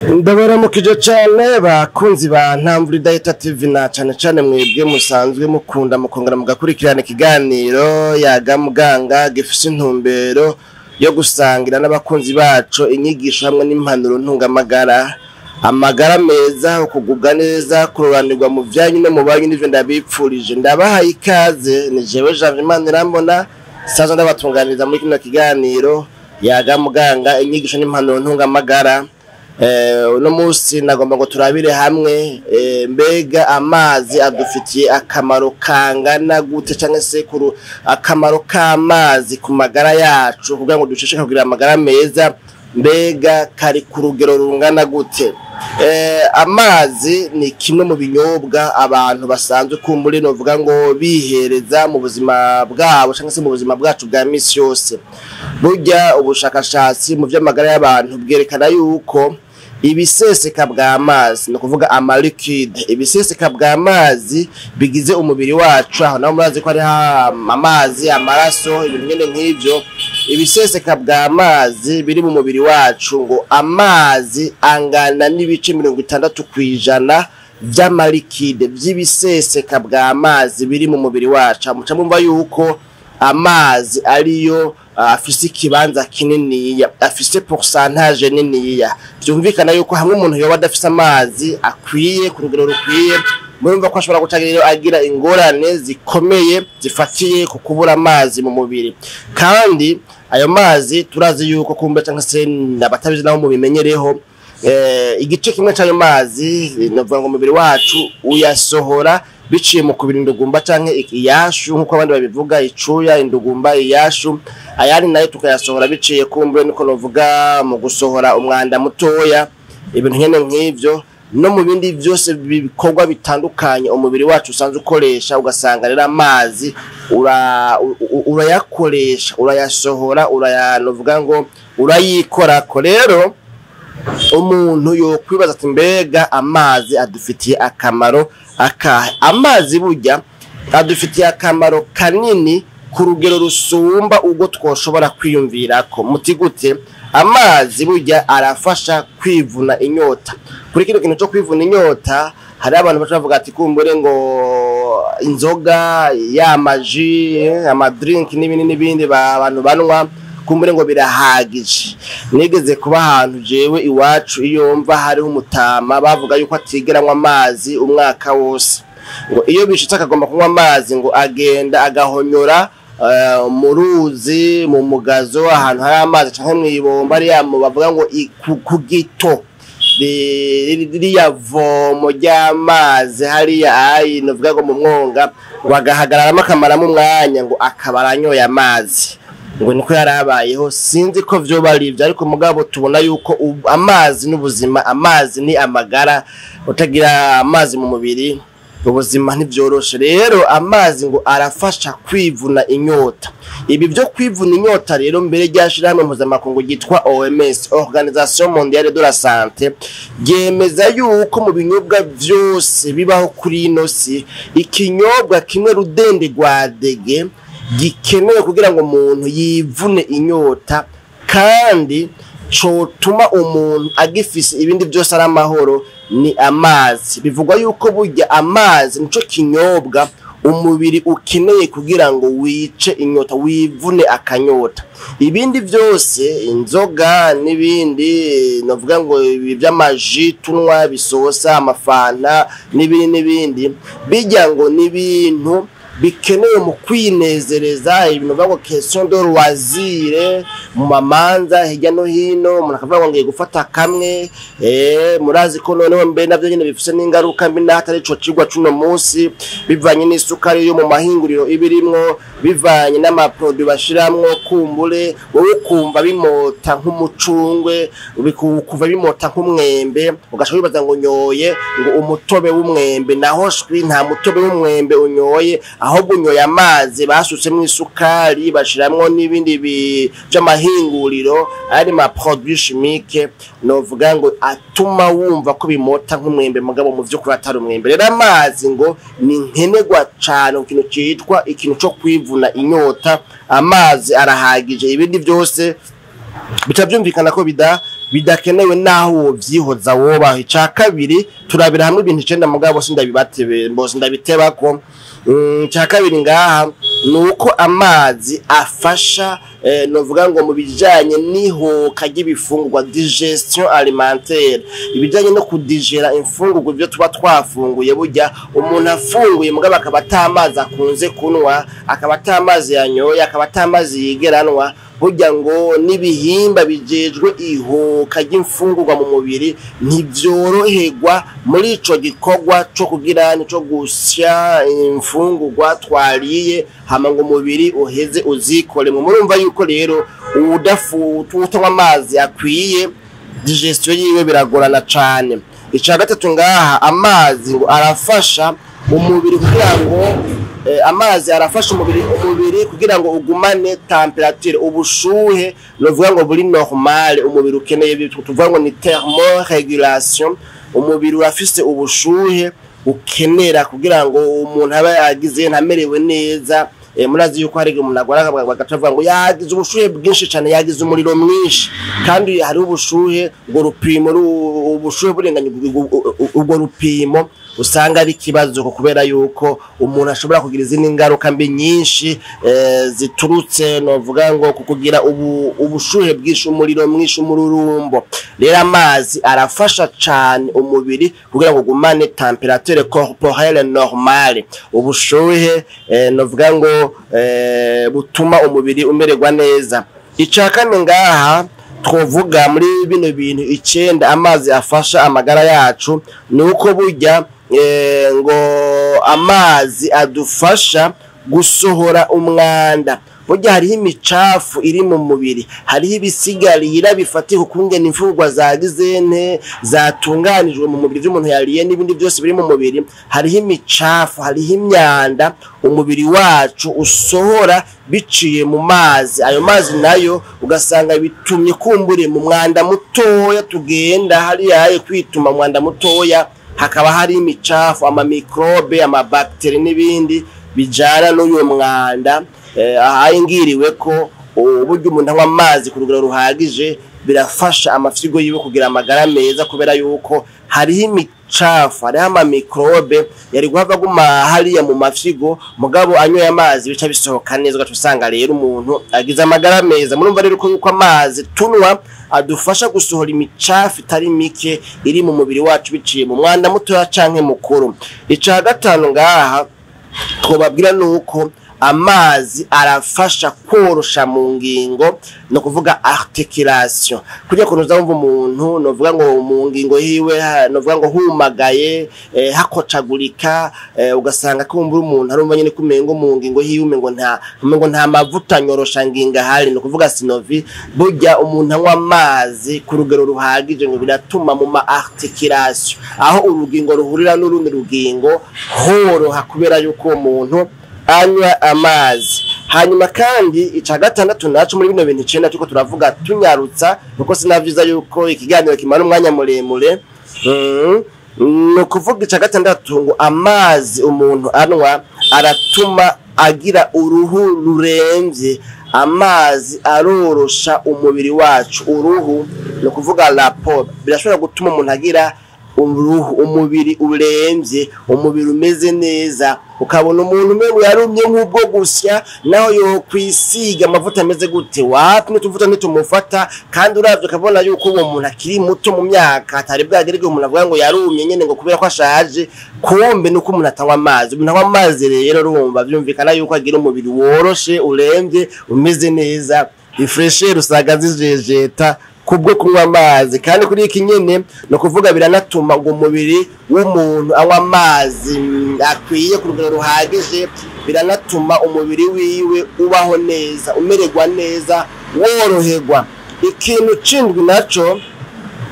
Ndabaramukije cane bakunzi ba Ntamvura Idahita TV na cane cane mwebwe musanzwe mukunda mukongera mugakurikirana ikiganiro Yaga Muganga gifise intumbero yo gusangira n'abakunzi bacu inyigisho hamwe n'impanuro ntungamagara, amagara meza, ukugubwa neza, kuroranirwa mu vyanyu no mu banyu, n'ivyo ndabipfurije. Ndabahaye ikaze, ni jewe Janvier Manirambona sanzwe ndabatunganiriza muri kino kiganiro Yaga Muganga, inyigisho n'impanuro ntungamagara. Uno munsi nagomba ngo turabire hamwe mbega amazi adufitiye akamaro kangana gute, canke se kuru akamaro k'amazi ku magara yacu kugira ngo dushishikare kugira amagara meza, mbega kari ku rugero rungana gute? Amazi ni kimwe mu binyobwa abantu basanzwe kumbure novuga ngo bihereza mu buzima bwabo canke se mu buzima bwacu bwa misi yose. Burya ubushakashatsi mu vy'amagara y'abantu bwerekana yuko ibiseseka bw'amazi, ni ukuvuga amaliquide, ibiseseka bw'amazi bigize umubiri wacu, aho naho murazi ko hariho amazi, amaraso, ibintu nyene nk'ivyo. Ibiseseka bw'amazi biri mu mubiri wacu, ngo amazi angana n'ibice 60% vy'amaliquide vy'ibiseseka bw'amazi biri mu mubiri wacu. Muca mumva yuko amazi ariyo afise ikibanza kininiya, afise pourcentage niniya. Vyumvikana yuko hamwe umuntu yoba adafise amazi akwiye ku rugero rukwiye, murumva ko ashobora guca rero agira ingorane zikomeye zifatiye ku kubura amazi mu mubiri. Kandi ayo mazi turazi yuko kumbe canke se abatabizi nabo mubimenyereho, igice kimwe c'ayo mazi novuga ngo umubiri wacu uyasohora biciye mu kubira indugumba canke iyashu, nkuko abandi babivuga, icuya, indugumba, iyashu. Ayandi nayo tukayasohora biciye kumbure niko novuga mu gusohora umwanda mutoya, ibintu nyene nk'ivyo, no mu bindi vyose bikorwa bitandukanye umubiri wacu usanzwe ukoresha. Ugasanga rero amazi urayakoresha, urayasohora, novuga ngo urayikorako. Rero umuntu yokwibaza ati mbega amazi adufitiye akamaro akahe? Amazi burya adufitiye akamaro kanini ku rugero rusumba ubwo twoshobora kwiyumvirako. Muti gute? Amazi burya arafasha kwivuna inyota. Kuri kino kintu co kwivuna inyota, hari abantu baca bavuga ati kumbure ngo inzoga, y'amaji, amadrink n'ibindi n'ibindi abantu banwa, kumbure ngo birahagije. Nigeze kuba ahantu jewe iwacu iyo mva hariho umutama bavuga yuko atigeranywa amazi umwaka wose, ngo iyo bishitse akagomba kunywa amazi ngo agenda agahonyora mu ruzi, mu mugazo, ahantu hari amazi canke mw'ibomba ariya bavuga ngo ku gito ririya vomo ry'amazi hariya ayi novuga ngo mu mwonga, ngo agahagararamo akamaramo umwanya ngo akaba aranyoye amazi, ngo niko yarabayeho. Sinzi ko vyoba ari ivyo, ariko mugabo tubona yuko amazi n'ubuzima, amazi ni amagara. Utagira amazi mu mubiri ubuzima ntivyoroshe. Rero amazi ngo arafasha kwivuna inyota. Ibi vyo kwivuna inyota rero mbere ryashirahamwe mpuzamakungu ryitwa OMS, Organisation Mondiale de la Santé, ryemeza yuko mu binyobwa vyose bibaho kuri ino si, ikinyobwa kimwe rudende rwa dege gikenewe kugira ngo umuntu yivune inyota kandi cotuma umuntu agifise ibindi byose ari amahoro, ni amazi. Bivugwa yuko burya amazi nico kinyobwa umubiri ukeneye kugira ngo wice inyota, wivune akanyota. Ibindi byose, inzoga n'ibindi, novuga ngo ibi by'amaji tunywa bisosa, amafanta n'ibindi n'ibindi, bijya ngo n'ibintu bikenewe mu kwinezereza, ibintu bavuga ngo question de loisir, mu mamanza hirya no hino umuntu akavuga ngo ngiye gufata kamwe. Murazi ko noneho mbe navyo nyene bifise n'ingaruka mbi n'atari ico cigwa c'uno munsi, bivanye n'isukari yo mu mahinguriro ibirimwo, bivanye n'amaproduit bashiramwo, kumbure wowe ukumva bimota nk'umucungwe, ukumva bimota nk'umwembe, ugaca wibaza ngo unyoye ngo umutobe w'umwembe, naho shwi nta mutobe w'umwembe unyoye, ahubwo unyoye amazi basutsemo isukari, bashiramwo n'ibindi vy'amahinguriro ari ma produit chimique, novuga ngo atuma wumva ko bimota nk'umwembe, mugabo mu vy'ukuri atari umwembe. Rero amazi ngo ni nkenerwa cane ku kintu citwa ikintu co kwivuna inyota. Amazi arahagije, ibindi vyose bica vyumvikana ko Bidakenewe naho wovyihoza wobaho. Ica kabiri, turabira hamwe ibintu 9, mugabo sindabibatebe, mbose ndabitebako. Ica kabiri ngaha nuko amazi afasha, novuga ngo mu bijanye n'ihoka ry'ibifungurwa, digestion alimentaire, ibijanye no kudigera imfungurwa, ibyo tuba twafunguye. Burya umuntu afunguye mugabo akaba atamazi akunze kunwa, akaba atamazi yanyoye, akaba atamazi yigeranwa, burya ngo n'ibihimba bijejwe ihoka ry'imfungurwa mu mubiri ntivyoroherwa muri ico gikorwa co kugira nico gusya imfungurwa twariye, hama ngo umubiri uheze uzikore. Murumva yuko rero utanywa amazi akwiye, digestion yiwe biragorana cane. Ica gatatu ngaha, amazi ngo arafasha umubiri kugira ngo amazi arafasha umubiri kugira ngo ugumane température, ubushuhe novuga ngo buri normal umubiri ukeneye, tuvuga ngo ni thermorégulation. Umubiri urafise ubushuhe ukenera kugira ngo umuntu abe yagize ntamerewe neza. Murazi yuko hari umuntu agwara bagaca ngo yagize ubushuhe bwinshi cyane, yagize umuriro mwinshi, kandi hari ubushuhe, ubwo rupimo, ubushuhe burenganye ubwo rupimo usanga ari ikibazo, kubera yuko umuntu ashobora kugira izindi ngaruka mbi nyinshi ziturutse, novuga ngo kukugira ubushuhe bwinshi, umuriro mwinshi, umururumbo. Rero amazi arafasha cyane umubiri kugira ngo ugumane température corporelle normale, ubushuhe novuga ngo butuma umubiri umererwa neza. Icya kane ngaha twovuga muri bino bintu 9 amazi afasha amagara yacu ni uko burya ngo amazi adufasha gusohora umwanda. Burya hariho imicafu iri mu mubiri, hariho ibisigarira bifatika ukungene imfungurwa zagize nte zatunganijwe mu mubiri, by'umuntu yariye n'ibindi byose biri mu mubiri. Hariho imicafu, hariho imyanda umubiri wacu usohora biciye mu mazi. Ayo mazi nayo ugasanga bitumye kumbure mu mwanda mutoya tugenda hariya kwituma, mwanda mutoya hakaba hari imicafu, amamikrobe, amabakteri n'ibindi bijana n'uyu mwanda. Ahingiriwe ko uburyo umuntu anywa amazi ku rugero ruhagije birafasha amafyigo yiwe kugira amagara meza, kubera yuko hariho imicafu, hariho amamikrobe yari guhava aguma hariya mu mafyigo, mugabo anyoye amazi bica bisohoka neza, ugaca usanga rero umuntu agize amagara meza. Murumva rero ko yuko amazi tunwa adufasha gusohora imicafu itari mike iri mu mubiri wacu biciye mu mwanda mutoya canke mukuru. Ica gatanu ngaha twobabwira nuko amazi arafasha korosha mu ngingo, no kuvuga articulation. Kujya kunuza wumva umuntu novuga ngo mu ngingo hiwe novuga ngo humagaye, hakocagurika, ugasanga kumbura umuntu arumva nyene kumengo mu ngingo hiwe umengo nta mavuta nyorosha nginga hari, no kuvuga synovie. Burya umuntu anywa amazi ku rugero ruhagije ngo biratuma mu ma articulation, aho urugingo ruhurira n'urundi rugingo, horoha kubera yuko umuntu anywa amazi. Hanyuma kandi ica gatandatu naco muri bino bintu 9 turiko turavuga tunyarutsa, kuko sinavyiza yuko ikiganiro kimara umwanya muremure, ni ukuvuga ica gatandatu ngo amazi umuntu anywa aratuma agira uruhu ruremvye. Amazi arorosha umubiri wacu, uruhu, ni ukuvuga la peau. Birashobora gutuma umuntu agira uruhu, umubiri uremvye, umubiri umeze neza, ukabona umuntu umengo yarumye nk'ubwo gusya, naho yo kwisiga amavuta ameze gute, wapi, n'utuvuta ntitumufata. Kandi uravye ukabona yuko uwo muntu akiri muto mu myaka, atari bwagere umuntu avuga ngo yarumye nyene ngo kubera ko ashaje, kumbe nuko umuntu atanywa amazi. Umuntu anywa amazi rero urumva vyumvikana yuko agira umubiri woroshe, uremvye, umeze neza, ifraîcheur usanga zijejeta kubwo kunywa amazi. Kandi kuri iki nyene, no kuvuga biranatuma ngo umubiri w'umuntu anywa amazi akwiye ku rugero ruhagije, biranatuma umubiri wiwe ubaho neza, umererwa neza, woroherwa. Ikintu cindwi naco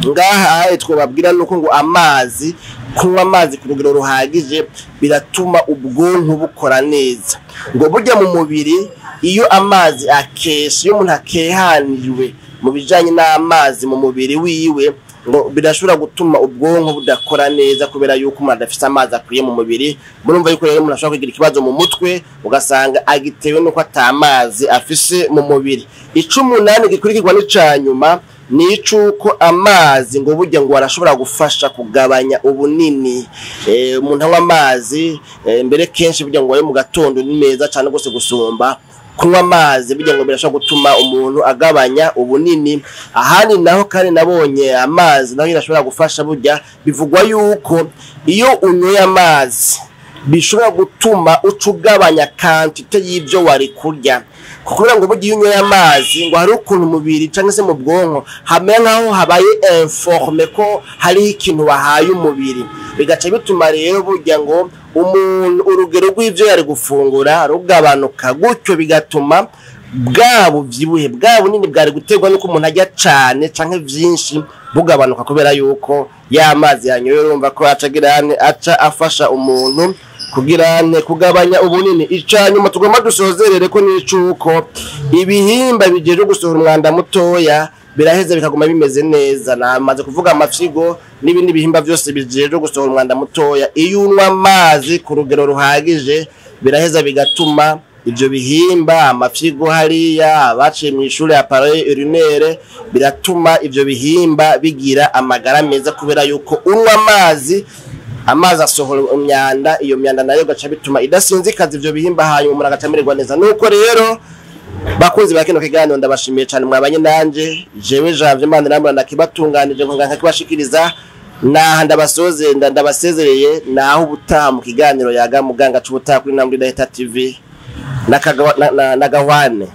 ngaha twababwira nuko ngo amazi, kunywa amazi ku rugero ruhagije biratuma ubwonko bukora neza. Ngo burya mu mubiri iyo amazi akesha, iyo umuntu akehaniriwe mu bijanye n'amazi mu mubiri wiwe, ngo birashobora gutuma ubwonko budakora neza, kubera yuko umuntu adafise amazi akwiye mu mubiri. Murumva yuko rero umuntu ashobora kugira ikibazo mu mutwe, ugasanga agitewe nuko atamazi afise mu mubiri. 8 gikurikirwa n'ica nyuma ni icuko amazi ngo burya ngo arashobora gufasha kugabanya ubunini. Umuntu anywa amazi mbere kenshi burya ngo ayo mu gatondo ni meza cyane gose gusumba kunywa amazi, burya ngo birashobora gutuma umuntu agabanya ubunini. Ahandi naho kandi nabonye amazi naho irashobora gufasha, burya bivugwa yuko iyo unyoye amazi bishobora gutuma uca ugabanya kantite y'ibyo wari kurya, kuko ngo burya iyo unyoye amazi ngo hari ukuntu umubiri cyangwa se mu bwonko hamera nkaho habaye informe ko hariho ikintu wahaye umubiri, bigaca bituma rero burya ngo umuntu urugero rw'ibyo yari gufungura rugabanuka, gutyo bigatuma bwa bubyibuhe bwa bunini bwari guterwa nuko umuntu ajya cane canke vyinshi bugabanuka, kubera yuko ya mazi yanyoye urumva ko aca afasha umuntu kugira kugabanya ubunini. Icanyuma tugomba dusozerere ko nicuko ibihimba bijeje gusohora umwanda mutoya biraheza bikaguma bimeze neza. Namaze kuvuga amafyigo n'ibindi bihimba byose bijeje gusohora umwanda mutoya, iyo unywa amazi ku rugero ruhagije biraheza bigatuma ibyo bihimba, amafyigo hariya abaciye mu ishuri appareil urinaire, biratuma ibyo bihimba bigira amagara meza, kubera yuko unywa amazi, amazi asohora imyanda, iyo myanda nayo gaca bituma idasinzikaza ibyo bihimba, hanyuma umuntu agacamererwa neza. Nuko rero bakunzi ba kino kiganiro ndabashimiye cyane mwabanye nanje, jewe Janvier Manirambona ndakibatunganije ngo nkakibashikiriza, naha ndabasoze ndabasezereye, naho ubutaha mu kiganiro yaga muganga c'ubutaha kuri Intambwe Idahita TV na Gahwane.